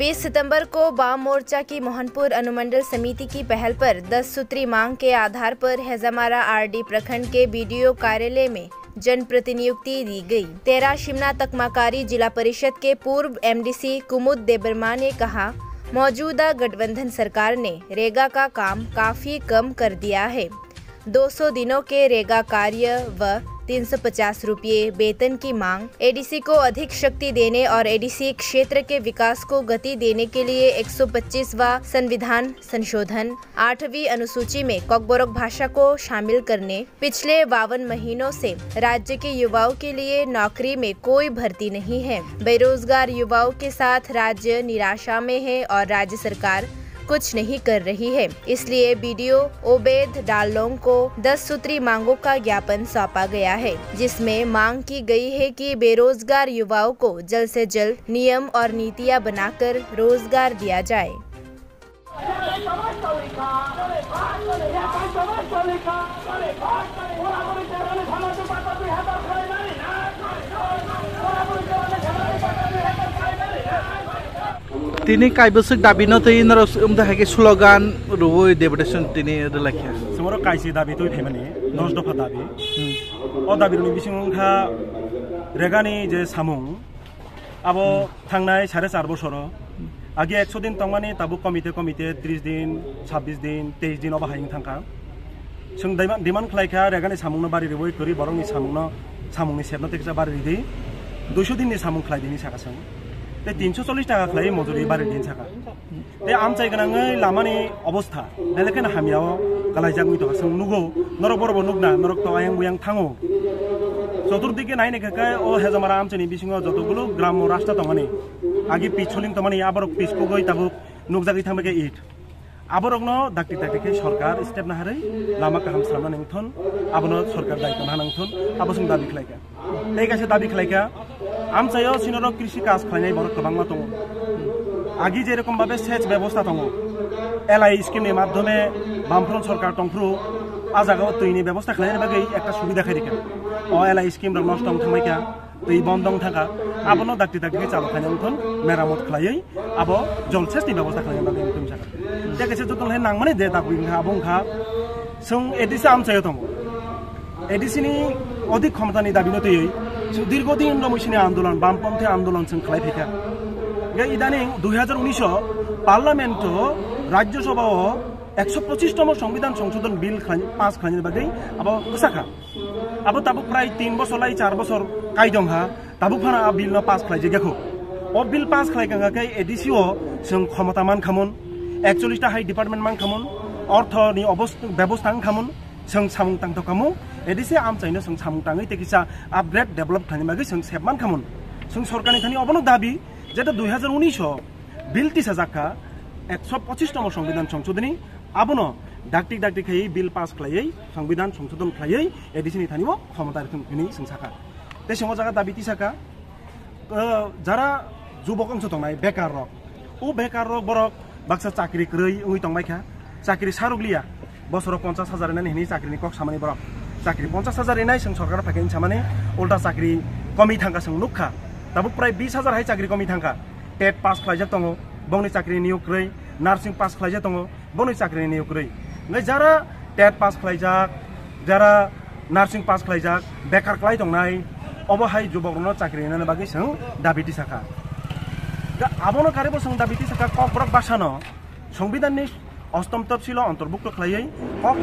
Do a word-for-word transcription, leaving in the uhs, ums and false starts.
इस सितंबर को वाम मोर्चा की मोहनपुर अनुमंडल समिति की पहल पर दस सूत्री मांग के आधार पर हेजामारा आरडी प्रखंड के बीडीओ कार्यालय में जनप्रतिनियुक्ति दी गई। तेरा शिमना तकमाकारी जिला परिषद के पूर्व एमडीसी कुमुद देबर्मा ने कहा, मौजूदा गठबंधन सरकार ने रेगा का काम काफी कम कर दिया है। दो सौ दिनों के रेगा कार्य व तीन सौ पचास रुपये वेतन की मांग, एडीसी को अधिक शक्ति देने और एडीसी क्षेत्र के विकास को गति देने के लिए एक सौ पच्चीसवाँ संविधान संशोधन, आठवीं अनुसूची में कॉकबोरोक भाषा को शामिल करने, पिछले बावन महीनों से राज्य के युवाओं के लिए नौकरी में कोई भर्ती नहीं है। बेरोजगार युवाओं के साथ राज्य निराशा में है और राज्य सरकार कुछ नहीं कर रही है, इसलिए बीडीओ ओबेद डालोंग को दस सूत्री मांगों का ज्ञापन सौंपा गया है, जिसमें मांग की गई है कि बेरोजगार युवाओं को जल्द से जल्द नियम और नीतियां बनाकर रोजगार दिया जाए। Tini kaibwswk dabi no twi norok wngkha hai khe slogan rwui deputation tini rwlai kha. Chwng oro kaisa dabi twi phaimani, dos dopha dabi. O dabi rokni bisingo wngkha regani je samung, abo thangnai sare char bosoro agi ekso din tongmani tabuk komite komite tris din, sabbish din, teish din obo hai wng thangkha. Chwng dema-, demand khlai kha, regani samungno bari rwui kwrwi borokni samungno, samungni sepno tei kisa bari ridi. Duiso dinni samung khlai dini saka chwng. Tei tinso chollish taka khlai mojori bari din saka. Tei amchai gwnangwi lamani obostha belai kheno hamya o kwlaijak wngwi tongkha. Chwng nugo, norok borobo nukna, norok to ayang buyang thango. Choturdike nai naikha khe o Hejamara amchaini bisingo jotogulo gramo rasta tongmani, agi pitch soling tongmani, aborok pitch kugui tabuk nukjagwi thangbai khe it. Aborokno dakti dakti khe sorkar step naharwi lama kaham swnamna nangthun, abono sorkar daitwna nangthun, abo chwng dabi khlai kha. Tei kaisa dabi khlai kha, amchaio sinorok krishi kaj khlainai borok kwbangma tongo. Agi je rokom babe sech bebosta tongo, L I scheme ni madhyome Bamfront sorkar tongphuru, a jagao twini bebosta khlainani bagwi ekta subida khai rikha. O L I scheme rok nosto wng thangbai kha, twi bondong thangkha, abono dakti dakti khe chalo khaina wngthun, meramot khlaiwi abo jol sesni bebosta khlaina bagwi wngthun sakha. Tei kaisa joto lai nangmani je dabi wngkha, abo wngkha chwng A D C amchaio tongo. A D C ni odik khomotani dabi no twiwi chwng dirgo din romwi sini andolon, bamponthi andolon chwng khlai phaikha. Hingkhe idaning dui hajar unis o parliament o, Rajya Sabha o ekso pochis tomo Songbidan Songshodhon Bill khlai, pass khlainani bagwi abo kwchakha. Abo tabuk prai tin bosor lai char bosor kai tongkha, tabuk phano a bill no pass khlaijak yakho. O bill pass khlai kha khe A D C o chwng khomota mankhamun, ekchollish ta hai department mankhamun, ortho ni obos-, bebosta wngkhamun, chwng samung tangtokhamu, A D C amchaino chwng samung tangwi tei kisa upgrade develop khlaina bagwi chwng sep mankhamun. Chwng sorkarni thani obono dabi, jeta dui hajar unis o bill tisajak kha, ekso pochis tomo Songbidan Songshodhoni, abono dakti dakti khaiwi bill pass khlaiwi, Songbidan Songshodhon khlaiwi A D C ni thani o khomota rwthwng hwnwi chwng sakha. Tei chwng o jaga dabi tisakha, eh, jara jubok wngsa tongnai bekar rok, o bekar rok borok baksa chakri kwrwi wngwi tongbai kha, chakri sarok liya, bosoro ponchas hajar rinani hwnwi chakrini kok samani borok, chakri ponchas hajar rinai chwng sorkar phaikhe wng samani, ulta chakri komi thangkha chwng nukha, tabuk prai bis hajar hai chakri komi thangkha. Tet pass khlaijak tongo, bongni chakri niyok kwrwi, nursing pass khlaijak tongo, bongni chakri niyok kwrwi. Hingkhe jara tet pass khlaijak, jara nursing pass khlaijak, bekar kwlai tongnai, obo hai jubokrokno chakri rinani bagwi chwng dabi tisakha. Da-, abono karibo chwng dabi tisakha, Kokborok bhasano Songbidanni ostom topsilo ontorbukto khlaiwi Kokborok